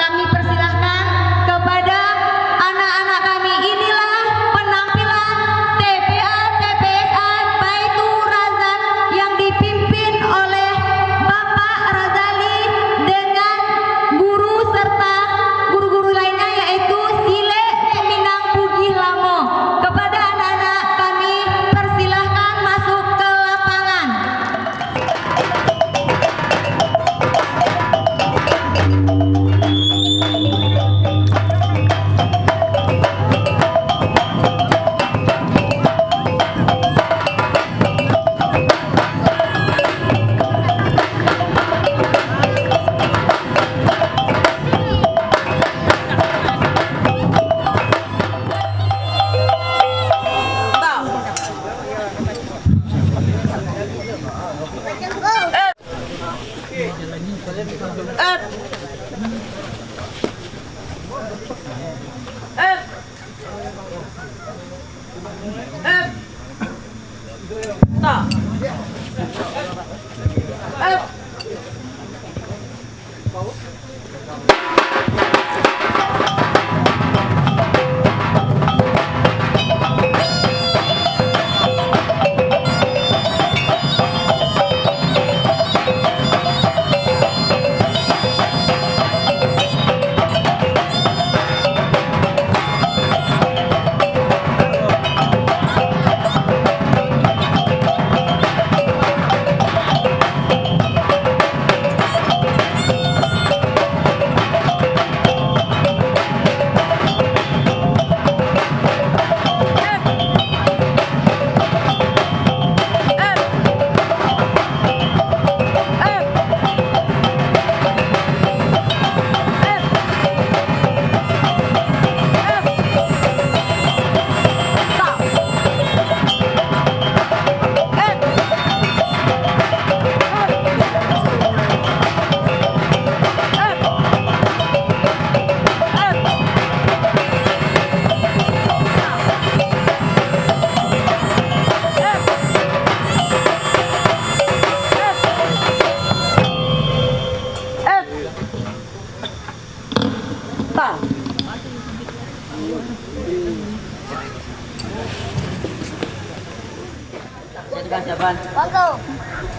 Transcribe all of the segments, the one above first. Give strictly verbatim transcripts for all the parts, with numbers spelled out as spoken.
Kami persilahkan kepada anak-anak kami. Inilah penampilan T P A T P S A Baitul Razak yang dipimpin oleh Bapak Razali dengan guru serta guru-guru lainnya, yaitu Silek Minang Bugih Lamo. Kepada anak-anak kami, persilahkan masuk ke lapangan.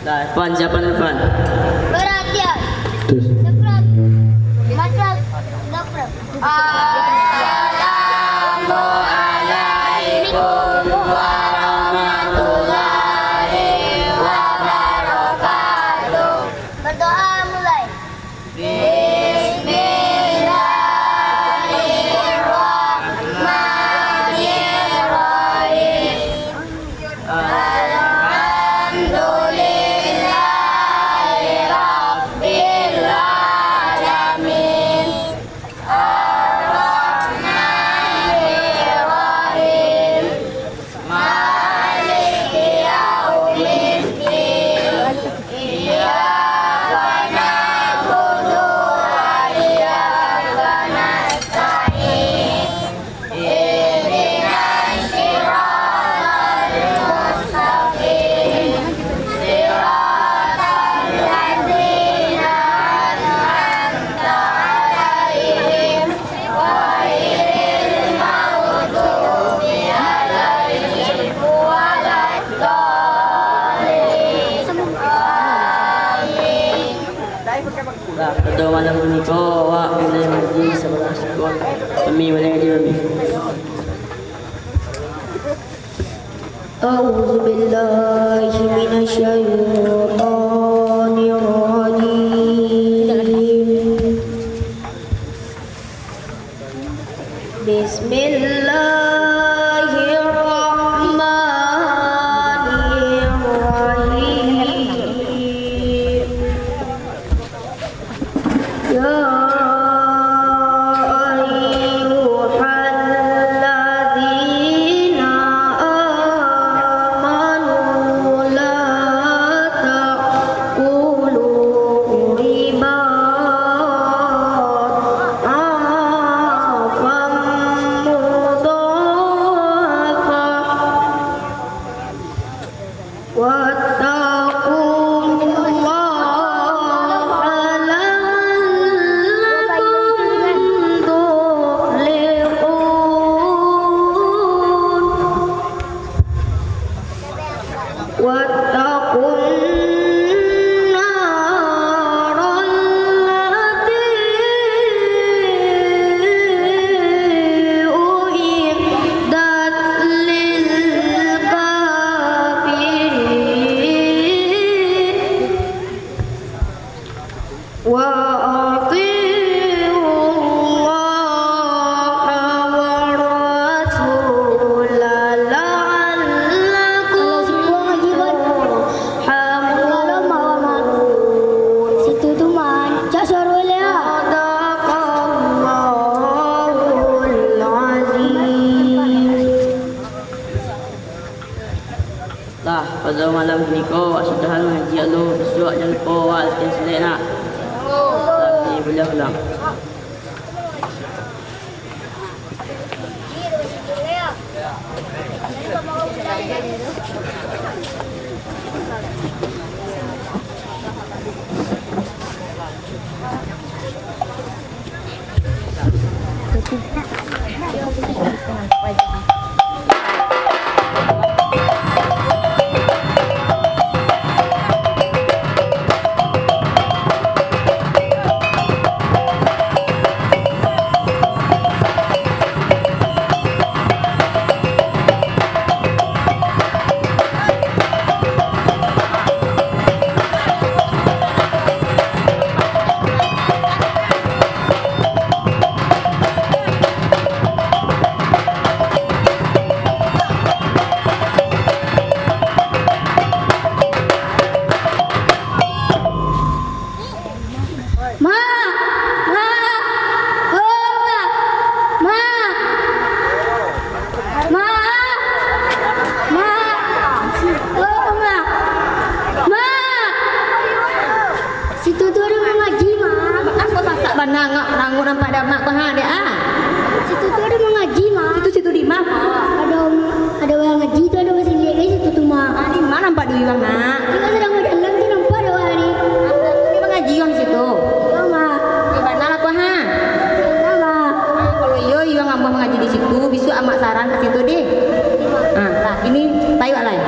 Nah, Irfan, siapa Irfan? Perhatian. Terus. Sebelas. Macam dokter. Assalamualaikum warahmatullahi wabarakatuh. Berdoa mulai. Bismillahirrahmanirrahim. Alhamdulillahirabbil alamin. Arrahmanirrahim. Maliki yaumiddin. Iyyaka na'budu wa iyyaka nasta'in. Ihdinas siratal mustaqim. Siratal ladzina an'amta 'alaihim. Dah, pada malam puniko, awak mulai ngaji sabalah sikua. Kami mulai ngaji, kami. أعوذ بالله من الشيطان الرجيم. بسم الله الرحمن الرحيم. يا أيها الذين آمنوا لا تأكلوا الربا أضعافا مضاعفة Silakan, nak. Tapi boleh pulang. Mak! Mak! Oh, Mak! Mak! Mak! Mak! Oh, Mak! Mak! Situ tu ado urang mangaji, Mak. Apo sasak bana, ngak ranguik nampak dek Mak ko, ha, dek, ah? Situ tu ado mangaji, Mak. Situ, situ di ma? Ado, ado urang ngaji tu, ado basiliak gai situ tu, Mak. Ah, di ma nampak dek urang, nak? Kito sadang bajalan tu nampak dek urang tadi. Ah, mangaji urang situ? Iyo, Mak. Iyo, bana lah ko, ha? Bana, Mak. Ah, kalau iyo, urang amuah mangaji di situ, bisuak Amak saran ka situ deh. Ah, lah, kini tayuak lai.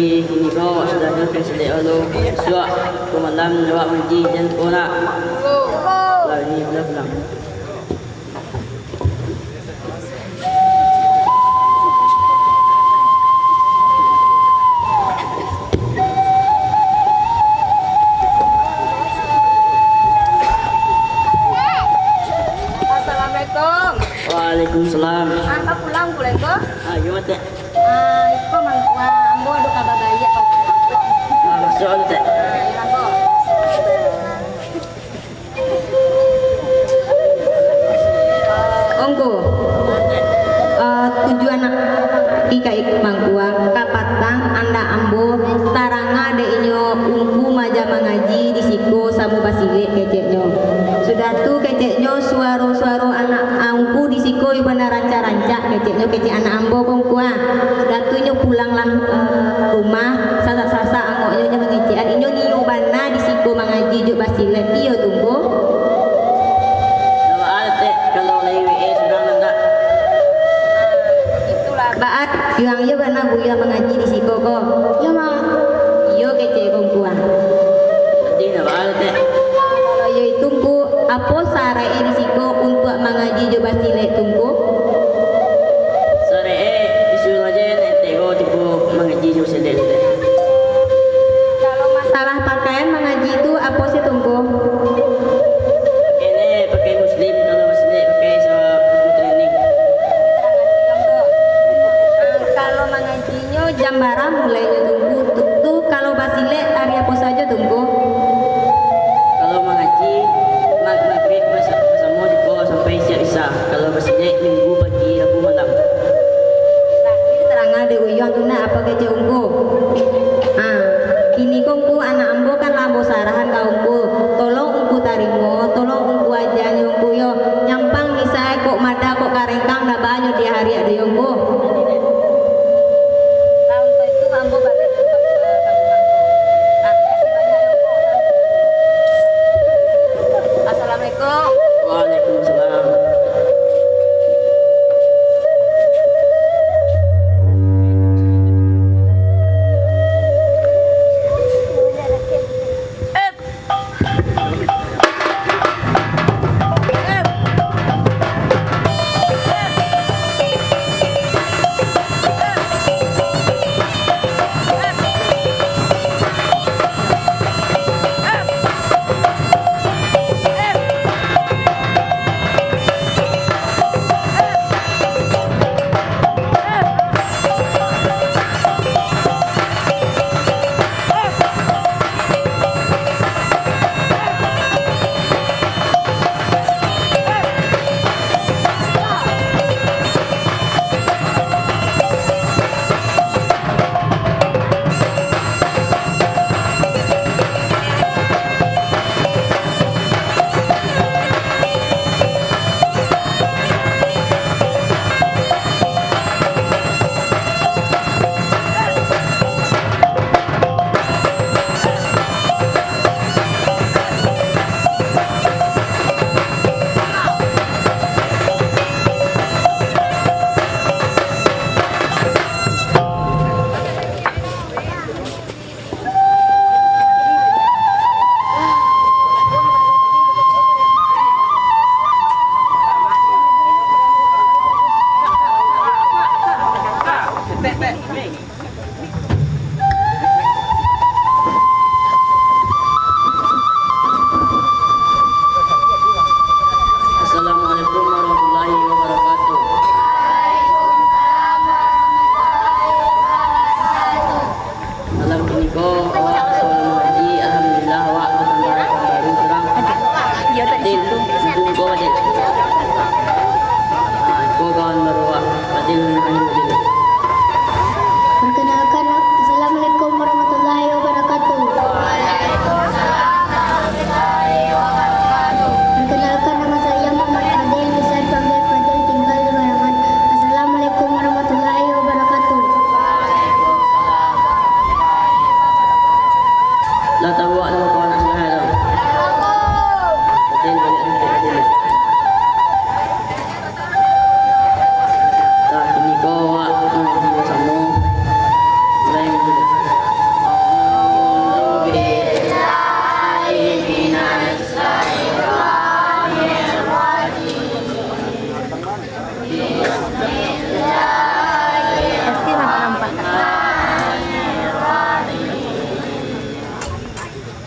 Kini ko sudah nyo ka silek alo, isuak ko malam awak mangaji jan ko nak. Lah, ini udah pulang. Assalamualaikum. Waalaikumsalam. Angka pulang, Ungku, lai ko? Ah, iyo, Tek. Ah, iko mangko, ambo ado kaba baiak ka Ungku. Ah, masuak, Tek. Ah, iyo, mangko. Ungku, eh, tujuan ika-, mangko, kapatang andak ambo taranga dek inyo Ungku maja mangaji di siko samo basilek keceknyo. Sudah tu keceknyo suaro-suaro anak Ungku di siko iyo bana rancak-rancak keceknyo, kecek anak ambo ko Ungku ah. Sudah tu inyo pulanglah, eh, ka rumah, sasak-sasak angoknyo, inyo mangecekan, inyo nio bana di siko mangaji jo basilek, iyo tu Ungku. Ndak baa, Tek, kalau lai W A surang ndak. Itulah baa, Yuang, iyo bana Buya mangaji di siko ko. Iyo, Mak. Iyo kecek ko Ungku ah. Jadi ndak baa, Tek. Kalau iyo itu Ungku, apo sarek e di siko untuak mangaji jo basilek tu Ungku? Sarek e, disuruah aja Tek ko tibo mangaji jo basilek tu, Tek. Kalau masalah pakaian mangaji tu apo se tu Ungku? Pakaian e, pakai muslim, kalau basilek pakai sa-, baju training. Kalau mangaji Inyo jam bara mulainyo tu Ungku? Tu, tu kalau basilek ari apo sajo tu Ungku? Kalau mangaji, ma-, magrib basa-, basamo siko sampai siap Isya. Kalau basilek, Minggu pagi, Rabu malam. Nah, ini taranga dek Uyuang tu nak, apo kecek Ungku? Ah, kini ko Ungku, anak ambo kan lah ambo sarahan ka Ungku. Tolong Ungku tarimo, tolong Ungku aja nyo Ungku yo. Nyampang misai kok mada kok karengkang, ndak baa nyo di hari ado yo Ungku. Lah, untuak itu ambo baliak dulu ka, ka rumah. Ah, makasih banyak yo, Ungku. Assalamualaikum. Waalaikumsalam.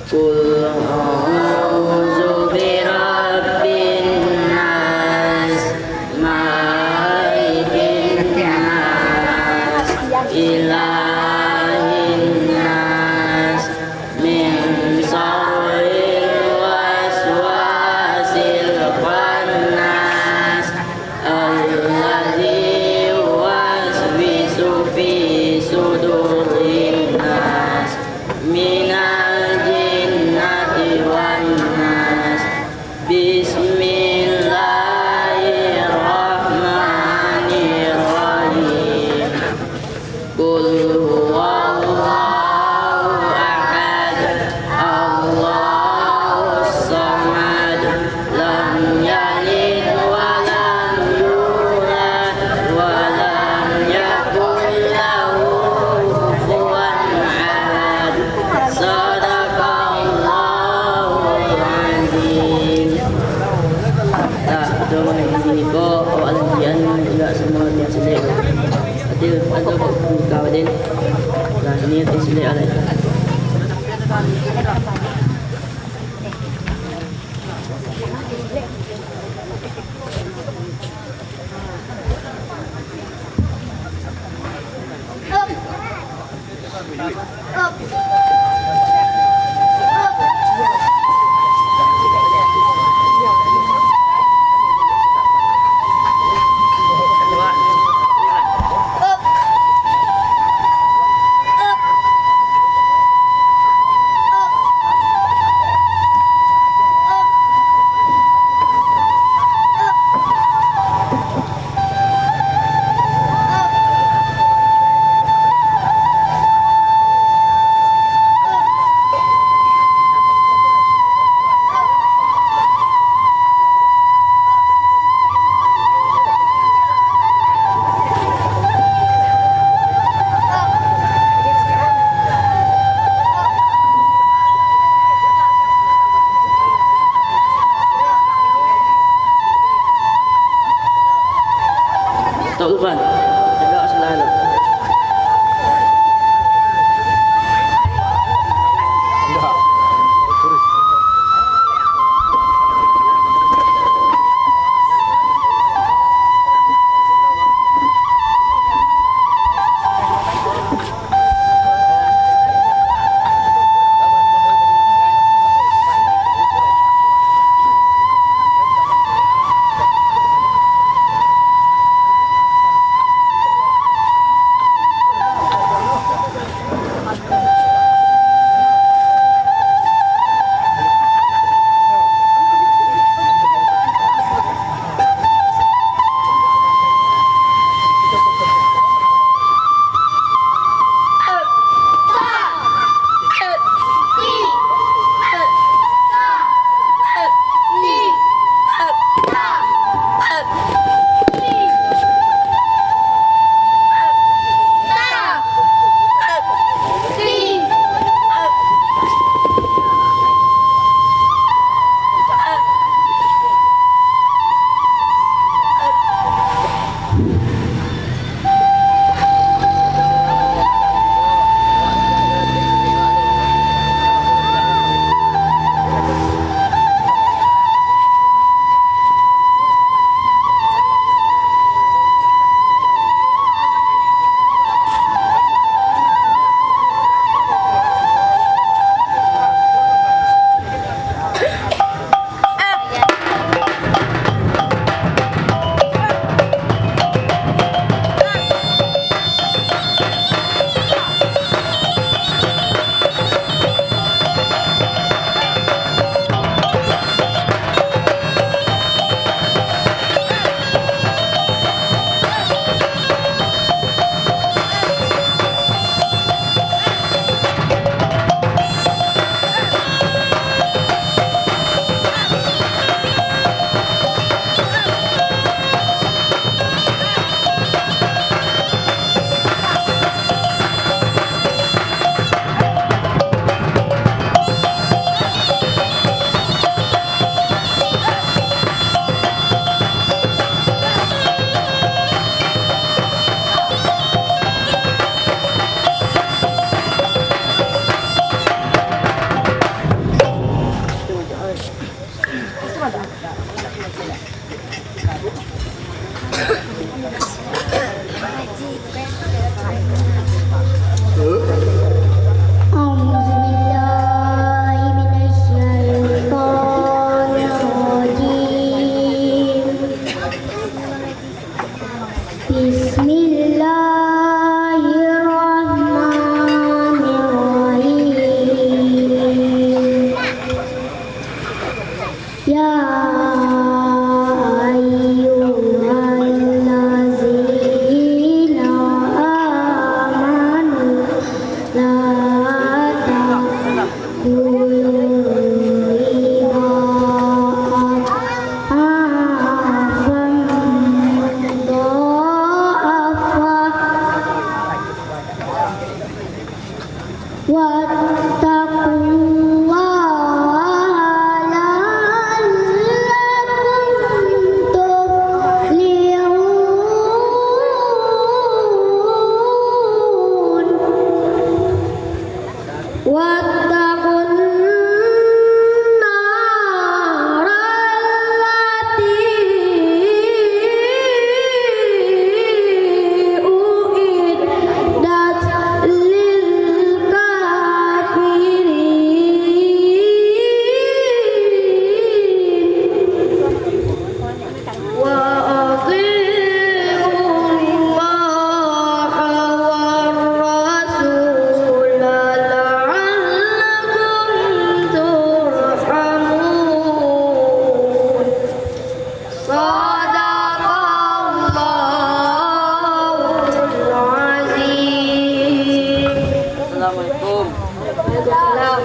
Qul a'udzu birabbin nas, malikin nas, ilahin nas, min syarril waswasil khannas, alladzi yuwaswisu fi sudurin nas, minal jinnati wan nas. Bismillahirrahmanirrahim. Qul huwallahu ahad, Allahus samad, lam yalid wa lam yulad, wa lam yakul lahu kufuwan ahad. Sadaqallahul azim. Tak, itu mah di sini ko, awak latihan juga sama latihan silat. Nanti ada kau buka, Wadin. Nah, ini latihan silat ada. واتقوا الله لعلكم تفلحون. واتقوا النار التي أعدت للكافرين. وأطيعوا الله والرسول لعلكم ترحمون. صدق الله العظيم. Assalamualaikum. Waalaikumsalam.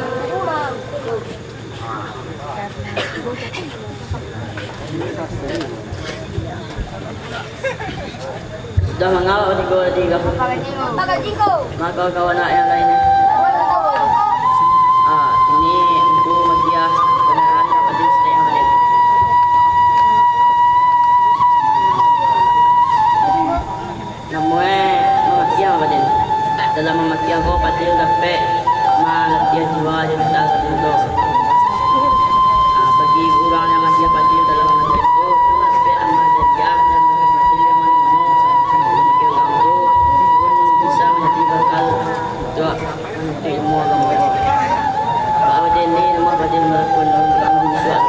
Sudah mangawak batigo tadi kah? Mangawak kawan-kawan yang lain. Ah, ini Ungku Makiah, kendaraan dapat di stek yang lain. Namuah mamatiah, Raden. Dalam mamatiah ko, Fadil dapek malatiah jiwa jo mental Fadil tu. Ah, bagi urang yang masih Fadil dalam mamatiah tu, pun dapek amal jariah dan bagi Fadil yang manumu mamatiah urang tu, pun bisa manjadi bakal untuak manuntut ilmu agamo Allah. Baa Fadil ni, namuah Fadil malakun urang bisuak.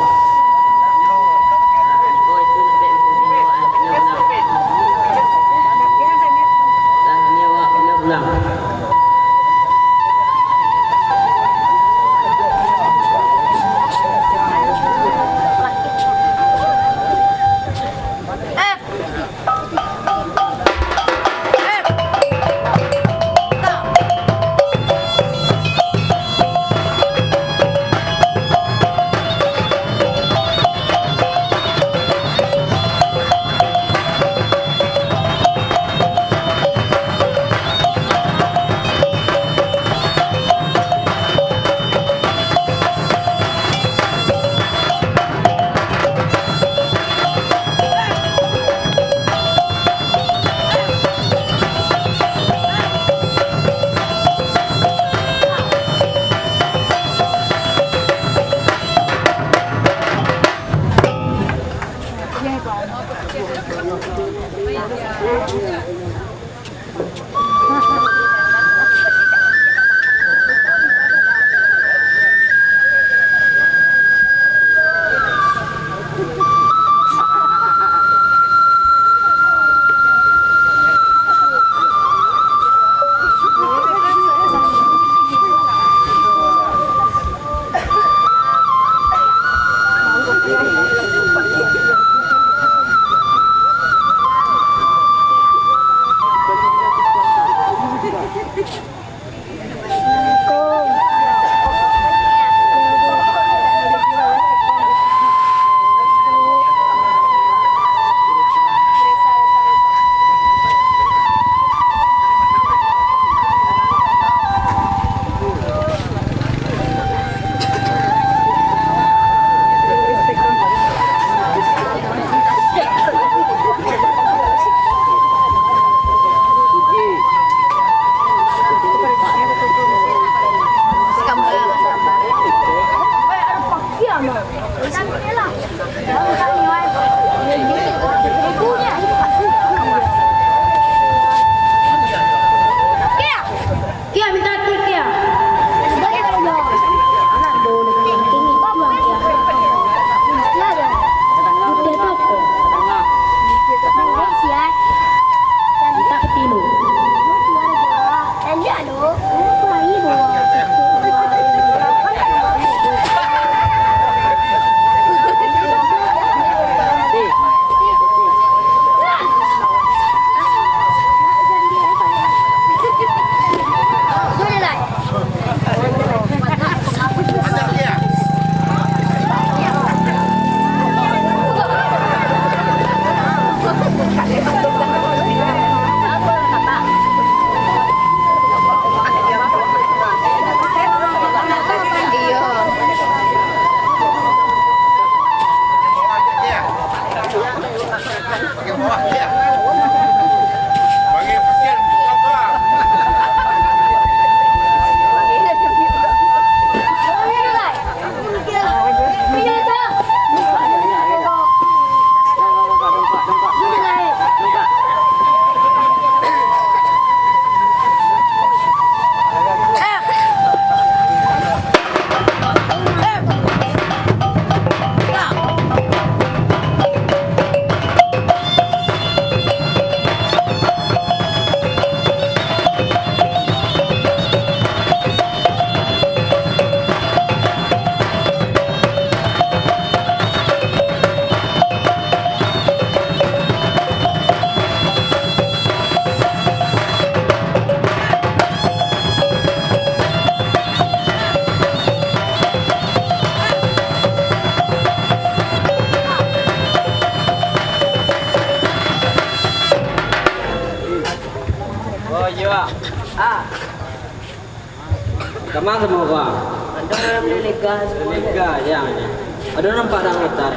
Kama samo urang? Ado urang bali lega. Lega, yo, yo. Ado nampak dang motor?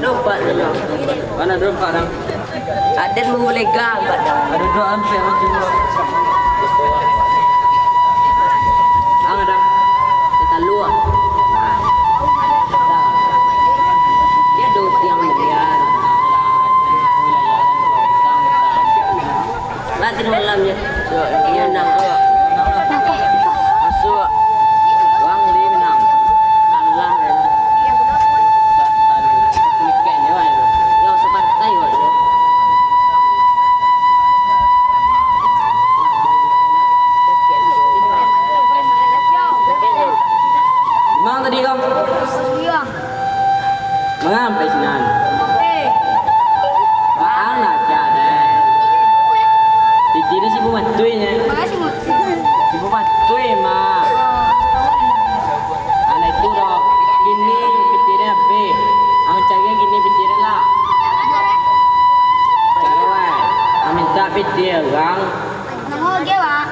Nampak, nampak. Mano ado nampak dang? Aden bawa lega, nampak dang. Ado duo ampek macam tu. Ang dang. Di talua. Dia do tiang lian. Lah, tidur malam je. Iyo, nang. Masuak. Wang di Minang. Alah, kan. Yo, sapartai, wak. Mang tadi kau? Iyo. Mangapo sinan? Eh. Baa lah cak deh. Pitih ni sibu matuih nyo. Makasih, Mut. Sibu matuih, Mak. Anak itu doh. Kini pitih ni abih. Ang cari kini pitih ni lah. Caro, eh. Ang minta pitih urang. Namo dia, Wak?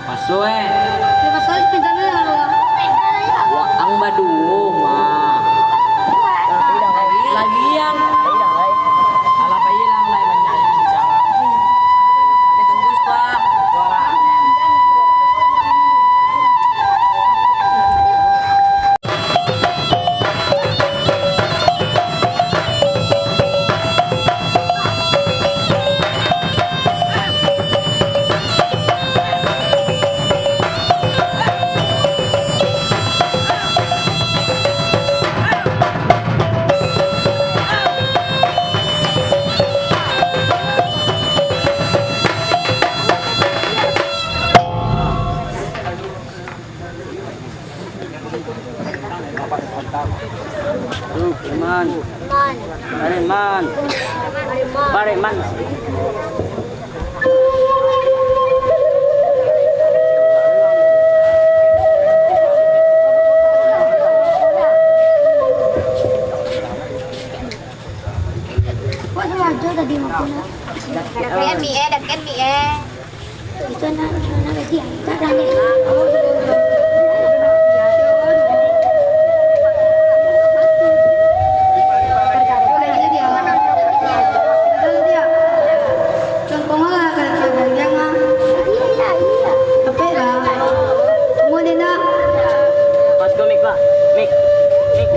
Paso, eh. Yo, paso aja sepeda ni lah, Wak. Waang baduo, mah. Lagi yang. Alah, bayi lang lai banyak yang bincang. Dia tembus, Pak. Suara. Tuh, Preman. Preman. Preman. Preman. Kok sengaja tadi makan? Dakek mi eh, dakek mi eh. Pas ko mik, Pak. Mik. Mik.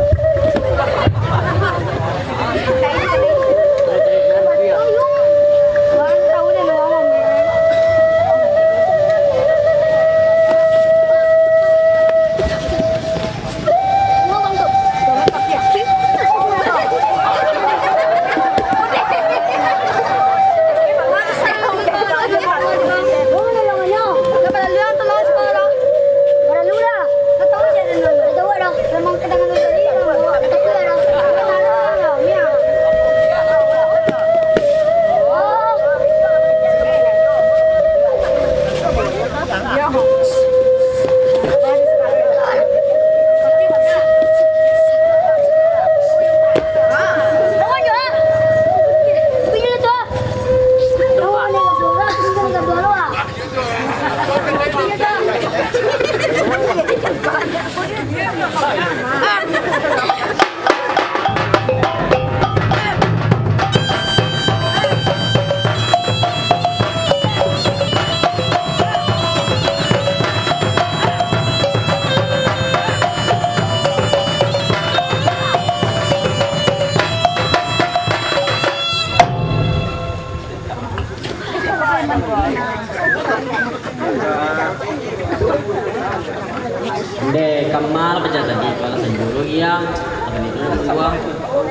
Ndeh, Kamal pacah tadi, kalau sanjuru iya, apa ni tu, uang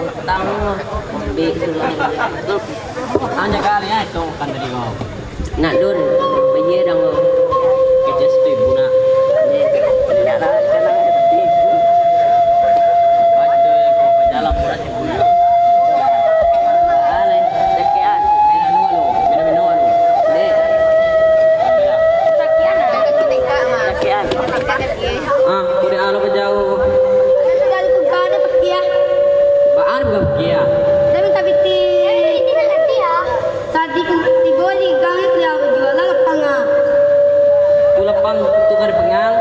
utang, ambil tu lah. Anjak kali ya, itu kan tadi kau. Nak, Dun, bayar dong. Kecil seribu nak. Dek, indak lah, sekarang ada seribu. Aduh, yang kau jalan murah seribu nak. Alai, cakean. Minum dulu, minum dulu. Dek. Cakean. Ah, udah alo ke jauh. Baan bukan pekia. Dah minta piti. Tadi pun tibo di gang, itu yang bajual lah lapang ah. Tu lapang tu kan pengang.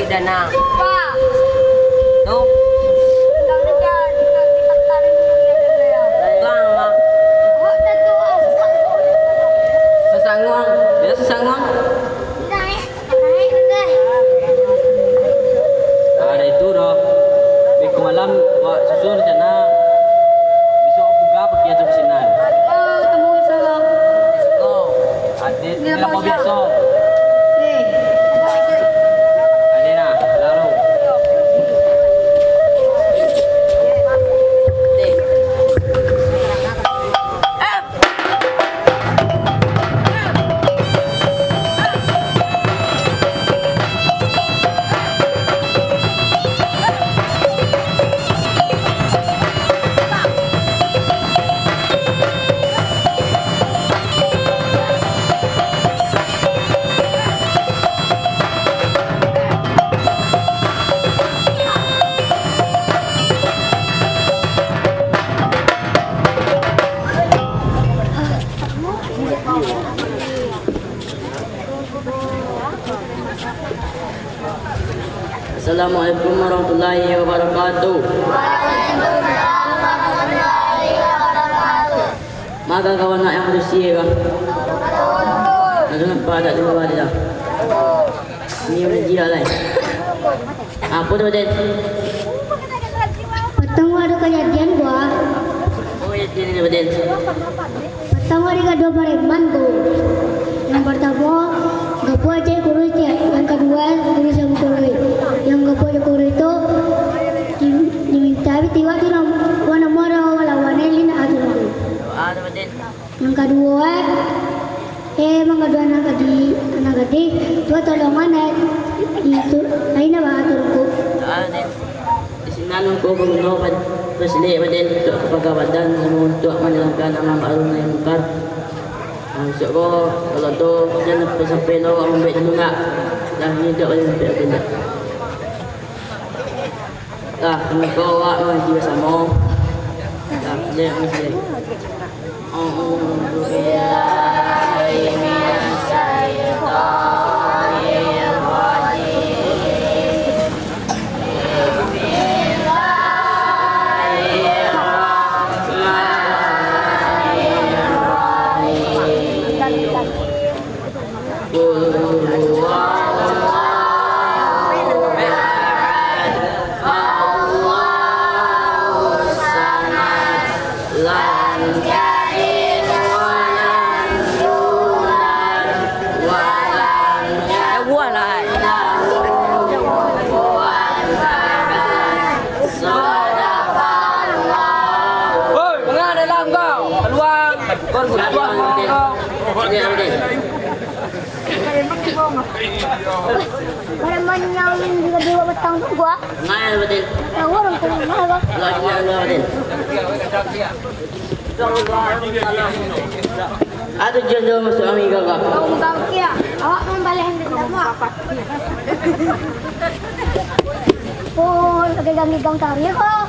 Danang. Pak. Tu. Kang Rijal, di kata lain punya dulu ya. Bang, Mak. Awak dah tu, ah, susah. Sasanguang. Dia sasanguang. Naik, naik, naik. Ah, dah itu dah. Beko malam, wak susun rencana. Besok buka pergi atau ke sinan. Oh, temu salam. Oh. Ade, ade apo biaso? Ade nah, lalu. Assalamualaikum warahmatullahi wabarakatuh. Maka kawan nak yang bersih kan? Ada nampak tak di bawah dia? Ini udah jiak lai. Apo tu, Baden? Patang ado kajadian, Bah. Oh, iyo, iyo, iyo, Baden. Patang hari gaduah pareman tu. Yang partamo, gapuah cek kurus cek. Yang kaduo, kurus yang kurus. Yang gapuah cek kurus tu, di-, diminta, tapi tibo tu nam-, wan namo ado lawan, eh, lin ado tu. Ah, tu, Baden. Yang kaduo, eh, eh, manggaduah anak gadih, anak gadih, tu tolongan, eh, itu, lain apa, Tuanku? Ah, Dek. Di sinan Tuanku baguno pa-, pasilek, Baden, untuak kapaga badan, samo untuak manjalankan amar ma'ruf nahi mungkar. Ah, bisuak ko, kalau tu, jan sampai-sampai lo awak mambuek dulu nak. Dah, ni dak boleh sampai, Baden, dah. Lah, mangko awak mangaji basamo. Lah, silakan, silakan. A'udzubillahi minasyaitonirrajim. Bismillahirrahmanirrahim. Qul huwallahu ahad, Allahus samad, lam yalid walam yulad, walam yakul lahu kufuwan ahad. Sadaqallah. Oi, bangah dalam kau. Kaluar. Kau butuh kau. Preman yang di Raja Batang tu gua. Ngai, Baden. Tahu orang tu mana, Bang? Lah, lah, lah, Baden. Ado jodoh masuk ami gagah. Kau gagah kia. Awak membaleh yang dendam, Mak. Oh, lagi gang-gang tari kok.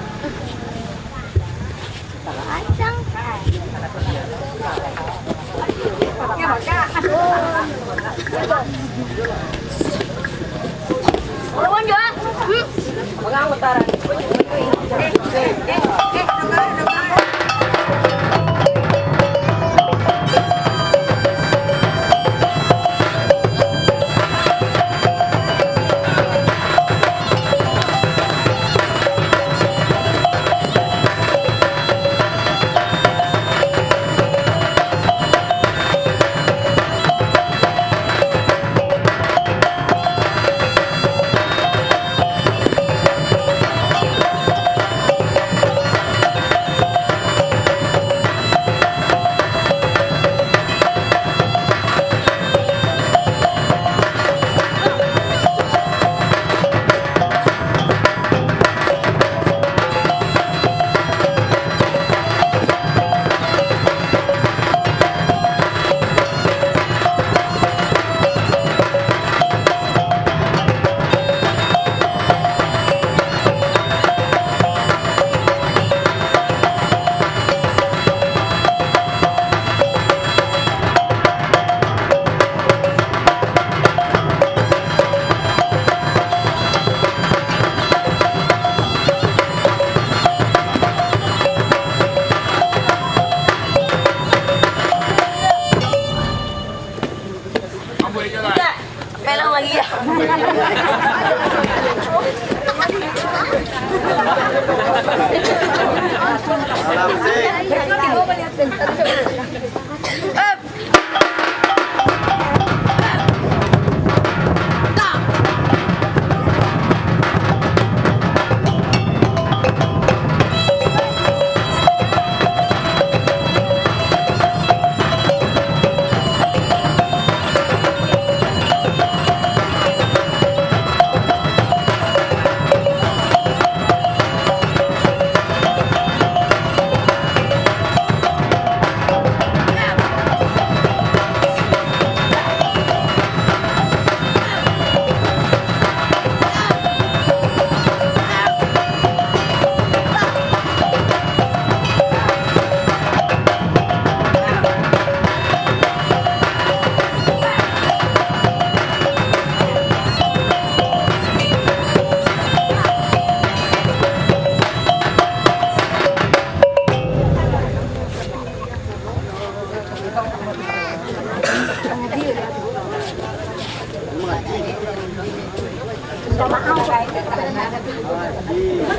Udah, pelang lagi ya.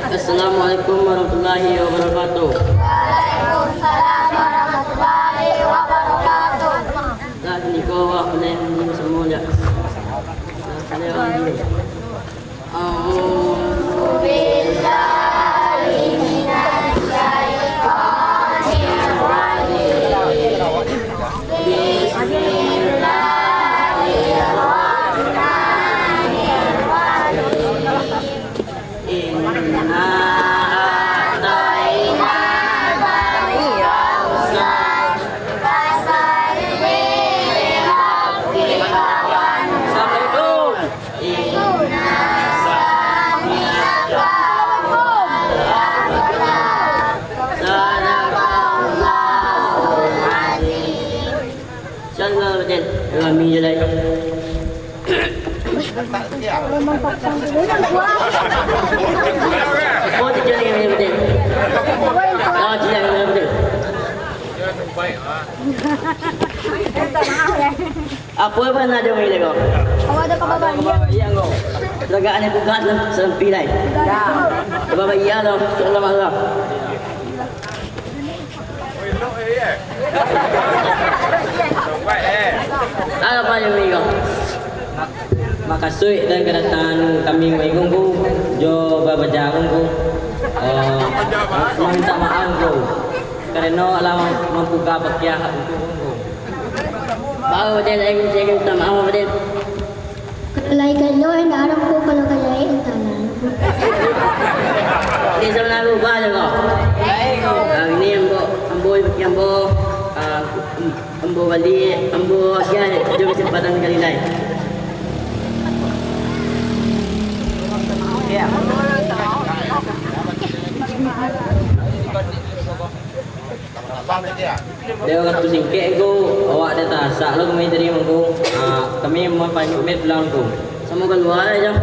Assalamualaikum warahmatullahi wabarakatuh. Waalaikumsalam warahmatullahi wabarakatuh. Lah, niko awak boleh minum samo, jak. Nah, boleh awak minum. A'udzubillahi minasyaitonirrajim. Bismillahirrahmanirrahim. Inna a'tainakal kautsar. Fasalli lirabbika wanhar. Assalamualaikum. Inna syani'aka huwal abtar. Sadaqallahul azim. Insyaallah, Baden. Rami je lai. Oh, tu je lai, Baden. Oh, tu je lai, Baden. Apo nan ado mai ko? Awak ado kabar baiak? Kabar baiak ko. Tagak ni bukan lah, serampi lai. Kabar baiak lo, insyaallah. Apo nan ado mai ko? Makasuik dari kadatangan kami ko, jo babaja ko, eh, mamintak maaf ko, karano alah mam-, mambuka pakiah ko. Baru Baden, Baden mintak maaf, Baden. Kalau lai kalo indak arang ko, kalau kalo lai entahlah. Di sana rubah je ko. Hari ni ambo, ambo, ambo, ah, ambo bali, ambo agiah jo kesempatan kali lai. Dek wakatu singkek ko, awak dah tasak lo kami tadi mangko. Ah, kami mau pamit pulang ko. Samo kalua aja.